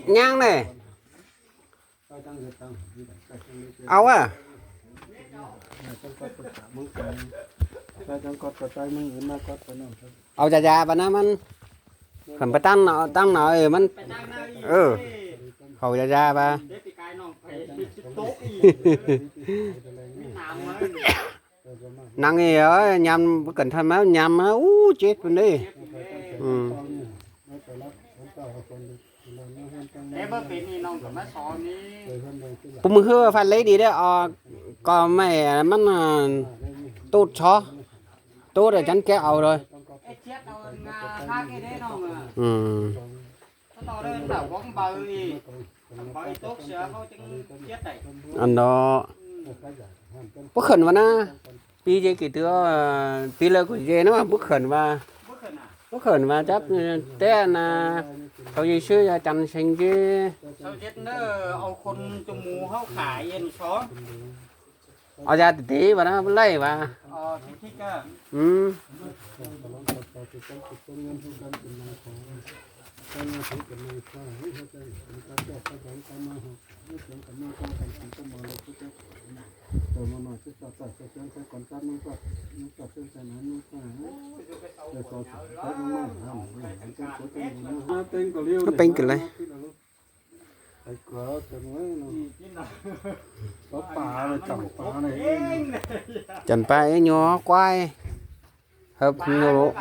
Nyaab ne. Au a. Au ya ya pa na man. Khem pa taab no, taab no mas. Haus ya ya pa. Nang i, nyam khem tha mas nyam ub ceb pw ne. Puas mus hwb faj leb di dab os, koj mej mab tub tshov, tub rau cov kev aus lawm. Ntawd, puab khem vas na, piv ces kis tw, piv lawv kuv ces na puab khem vas, puab khem vas cab teb na, tau yeej swb yog cas seev ces. Au ya tiv tiv vas na laij vas. Peev kws le. Cov pa ib nyuag quaib, hawb nyuag lub.